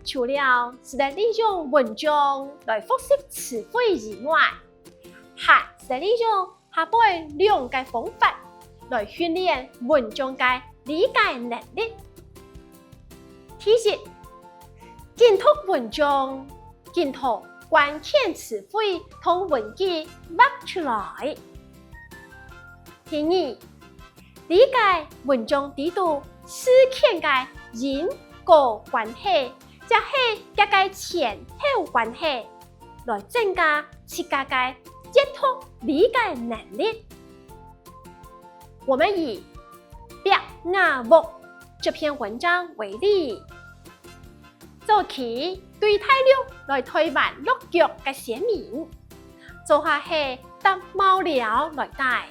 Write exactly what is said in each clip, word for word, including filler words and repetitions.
除了使得利用文章來複習詞彙以外，還使得利用下背兩個方法來訓練文章个理解能力。第一，緊讀文章，緊讀關鍵詞彙同文句畫出來。第二，理解文章裡肚事件个因果關係，也係佢个前後關係，來增加自家个閱讀理解能力。我們以《壁瓦屋》這篇文章為例，早期對大陸來臺灣落腳个先民，做下係搭茅寮來戴，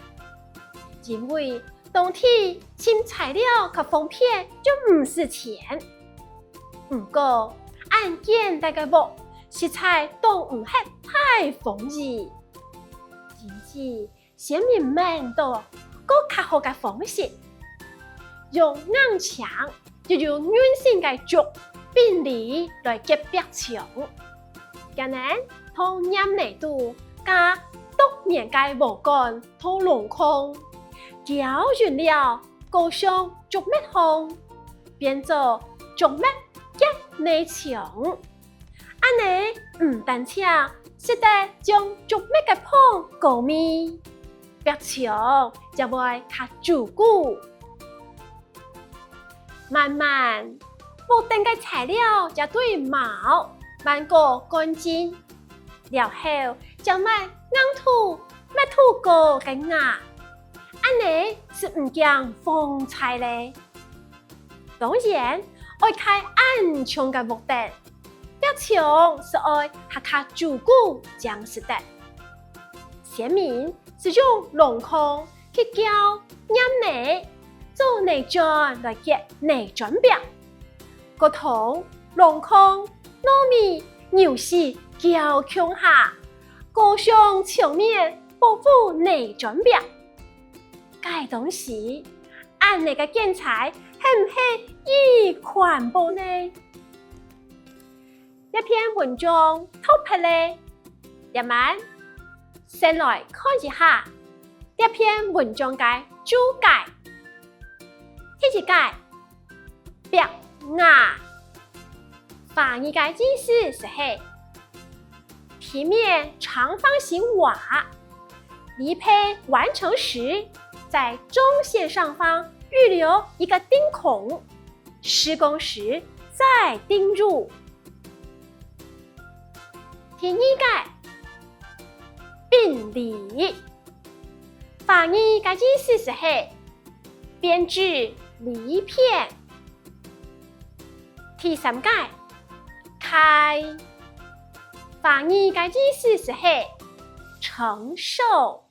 因為當地尋材料較方便又毋使錢。毋過，恁簡單个屋，實在擋毋核大風雨。因此，先民們都過較好个方式，用硬淨又有韌性个竹並籬來結壁牆。佢等在黏泥肚加剁棉个禾稈同礱糠，攪勻了，過上竹篾項，變做竹篾夾泥牆。恁呢毋單淨使得將竹篾个縫過密，壁牆也會較堅固。慢慢，屋頂个材料也對茅換過乾淨，了後正會硬土、密土過个瓦，恁呢就毋驚風搓咧。當然，愛蓋恁重个屋頂，壁牆就愛還較堅固正使得。先民就用礱糠去攪黏泥，做泥磚來結泥磚壁。過同礱糠、糯米、牛屎攪共下，過上牆面保護泥磚壁。該當時，恁呢个建材係毋係異環保呢？這篇文章讀忒咧，這滿先來看一下這篇文章个註解。第一個，壁瓦。華語个意思就係平面長方形瓦，籬笆完成時，在中線上方預留一個釘孔，施工時再釘入。第二個，並籬。華語个意思就係編織籬片。第三個，㧡。華語个意思就係承受。